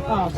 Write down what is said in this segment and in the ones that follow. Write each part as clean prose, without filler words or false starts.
Bag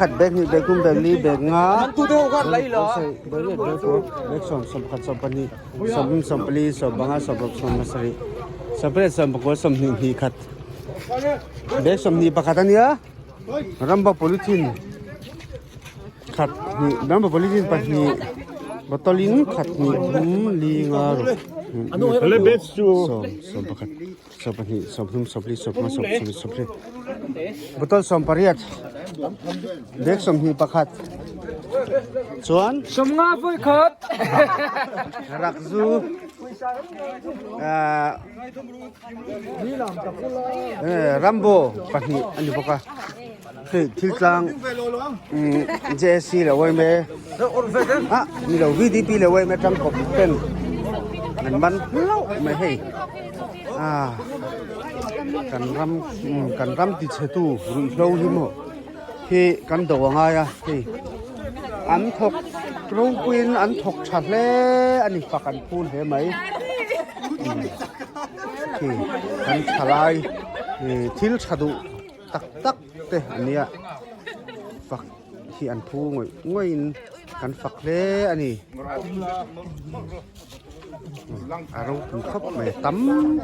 khat bag hnih bag thum bag li bag nga bag riat bag kua bag sawm sawmpakhat sawmpahnih sawmhum sawmpali sawmpanga sawmparuk sawmpasarih sawmpariat sawmpakua sawmhnih hnih khat bag 21 a nia ramba polythene khat hnih ramba polythene pahnih bottle in khat hnih thum li nga ruk sawm 11 22 33 34 35 sarih bottle 18 bag 21 chuan sawmnga vawi khat rak zu ah Rambo pahnih a ni bawk a hei thil tlang JSC leh yma ah ni lo VDP leh yma tangkawp ten an man hlauh mai hei ah kan ram kan ram ti chhe tu ruihhlo hi maw hi kan do a ngai a hei an thawk ropuiin an thawk tha hle a ni fak an phul hle mai khi kan thalai ih thil tha duh tak tak te an nia fak hi an phu ngawih ngawih in kan fak hle a ni a ropui khawp mai tam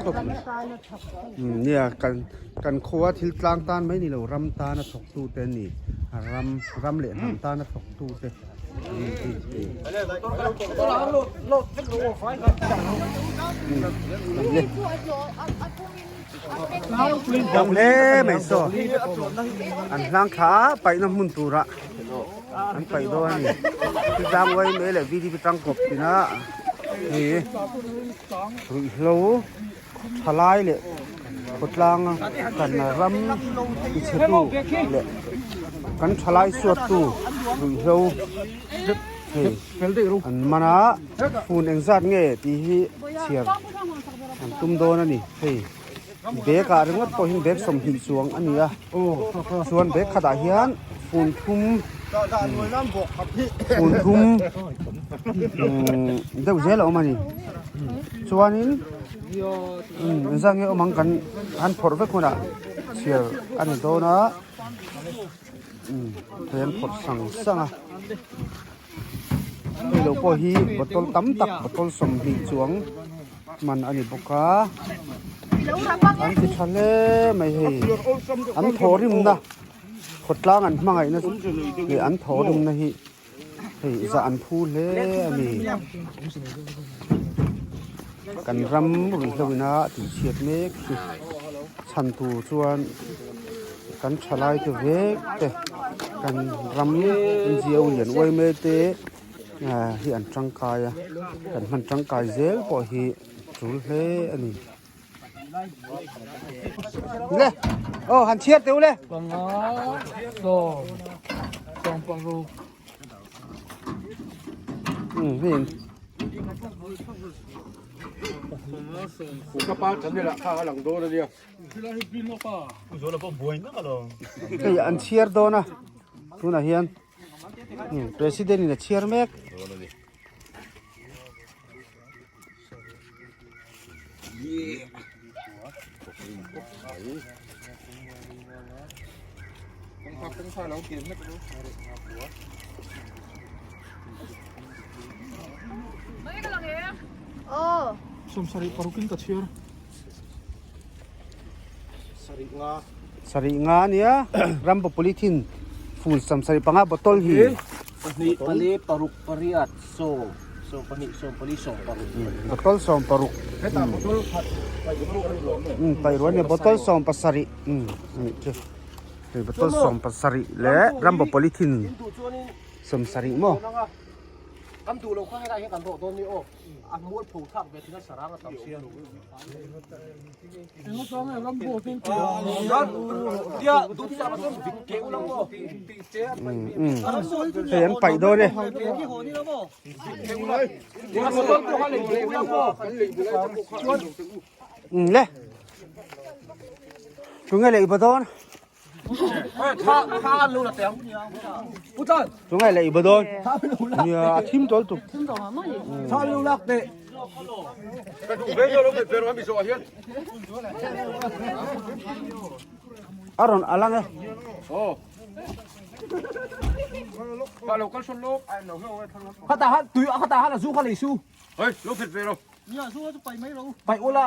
khawp mai nia kan kan khua thil tlang tan mai ni lo ram tana thawk tu te an ni ram ram leh hnam tana thawk tu te Dam hle mai saw an hlang thla a paihna hmun turah an paih dawn a ni chutang uai mai leh VDP tangkawp tina hei ruihhlo thalai leh khawtlang kan ram ti chhe tu leh kan thalai suat tu ruihhlo hei an man a phun engzat nge tih hi chhiar an tum dawn a ni hei bag ah ringawt pawh hian bag 20 chuang a ni a chuan bag khatah hian fun thum fun thum deuh zel a awm a ni chuanin engzat nge awm ang kan han phawrh vek hunah chhiar a ni dawn a hei an phawrh sang sang a. Hei lo pawh hi bottle tam tak bottle 20 chuang man a ni bawk a an ti tha hle mai hei an thawhrimna khawtlang an hmangaihna leh an thawhrimna hi hei zah an phu hle a ni kan ram ruihhlo ina tih chhiat mek hi chhan tur chuan. Kan thalai te vek te kan ram NGO lian uai mai te hi an tangkai a kan hman tangkai zel pawh hi tul hle a ni. Le aw han chhiar teh u le. Panga sawm sawm paruk. Hei. Ka pa channel ah kha a lang dawn a nia. Hei an chhiar dawn a tunah hian president in a chhiar mek. Sawmsarih parukin ka chhiar. Sarih nga ania rambo polythene fun sam sarih panga bottle hi pahnih pali paruk pariat sawm sawm pahnih sawm pali sawm paruk bottle sawm paruk hetah bottle khat paih rual ania bottle sawm pasarih anih chu hei bottle sawm pasarih leh rambo polythene sawm sarih maw. Kan duh lo kha helai hian kan rawh dawn ni aw. A mual pho thlak ve thin a sarang a tam sia. Hei an paih dawn e. Le. Tunge lei ba dawn. Chungai leh i ba dawn. Nia a thim tawl tuk. Tha lo lak teh. Ka duh ve lo lo pe ro mi zo hian. A rawn alang e. Oh. Ka lo kal sawn lawk. Khata han tui khata han a zu kha lei su. Hei, lo phet ve ro. Paih ula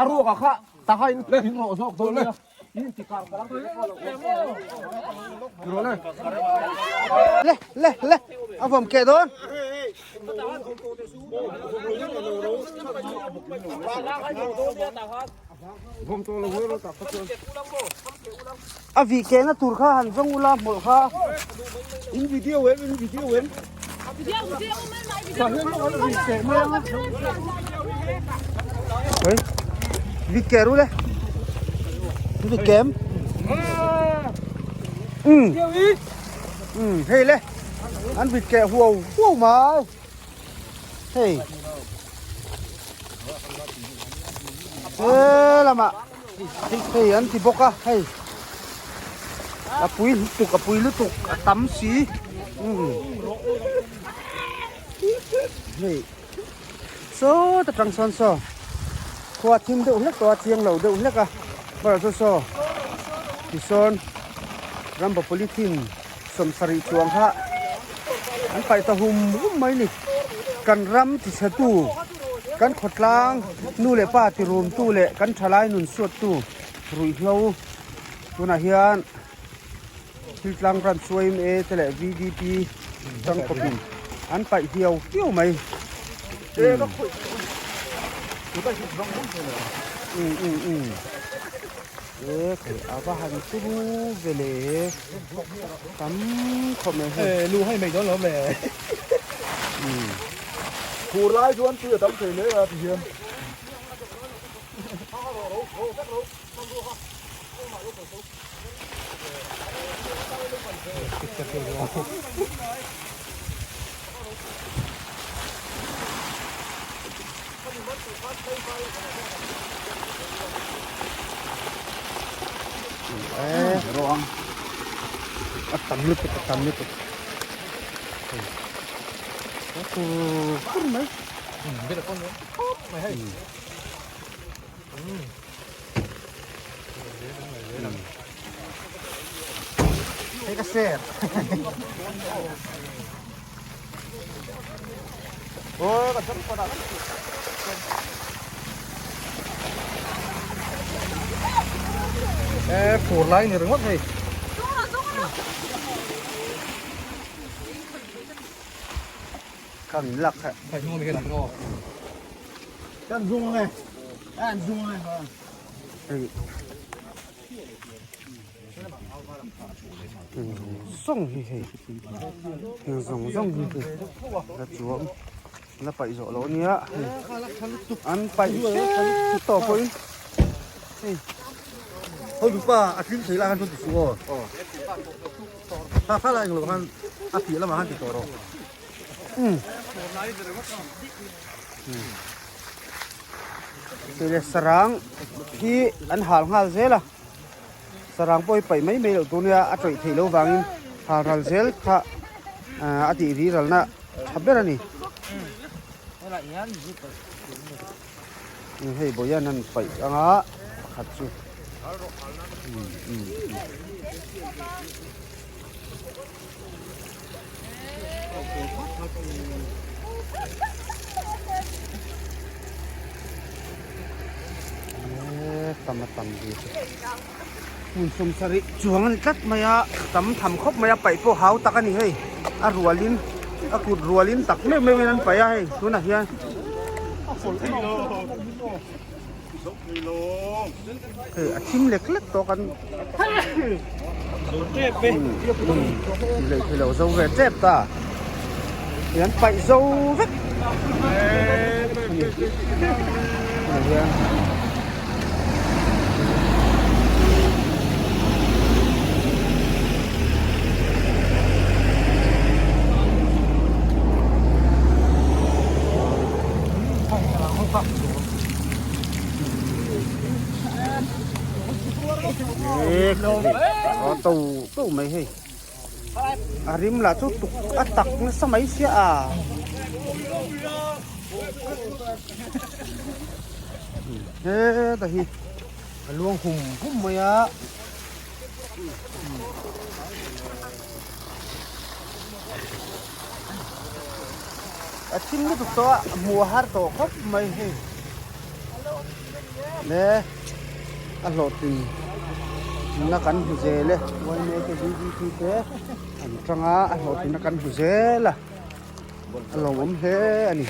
a ruak ah kha ta kha in in rawh zawk dawn nia. In ti kar ka lang Le le le a vawm keh dawn. A vih kehna tur kha han zawng ula hmawlh kha. In video em in video em. Oi. Vit keh ru le. Vit kem. Um. Um hei le. An vit keh huau huau mai. Hei. He lamah hei an ti bawk a hei a pui lutuk a pui lutuk a tam si umm hei sawt atang sawn saw khua thim deuh hlek tawh a chiang lo deuh hlek a bakah chuan saw tisawn rambo polythene sawmsarih chuang kha an paih ta hum hum mai ni kan ram ti chhe tu kan khawtlang nu leh pa ti rum tu leh kan thalai nun suat tu ruihhlo tunah hian thil tlang branch yma te leh vdp tangkawpin an paih hiau hiau mai um um um. E khai a va han turu ve le tam khawp mai hei. E lu hei mai dawn lo le. Phur lai chuan tui a tam thei hle a ti hian. A tam lutuk a tam lutuk a tur kur mai hei ka share E fur lai ni ringawt hei. Kan lak kha. Kan zung nge. An zung nge. Hei. Zawng hi hei heng zawng zawng hi hei la chuang la paih zawh loh ania hei an paih hrep tawh pawhin hei Ho dupa a tling thei lai khan chuan ti suh aw kha kha lai englo khan a piah lamah khan ti tawh rawh. Tui leh sarang hi an hal nghal zel a sarang pawh hi paih mai mai loh tur nia a tawih theih loh vangin hal ral zel kha a tih ri ralna tha ber a ni hei bawian an paih anga pakhat chu. Tam a tam ve chu hmun sawmsarih chuang a ni tlat mai a tam tham khawp mai a paih pawh hau tak a ni hei a rualin a kut rualin tak meuh meuhin an paih a hei tunah hian Hei a thim lek lek tawh kan lei thei lo zo ve tep ta hei an paih zo vek a ni hian. Aw to to mai hei. A rim lah chu tuk a tak nasa mai sia a. Heta hi a luang hum hum mai a. A thim lutuk tawh a hmuh a har tawh khawp mai hei le a hlawhtlin na kan hmu zel e yma te vdp te an tang a a hlawhtlin na kan hmu zel a a lawmawm hle a ni.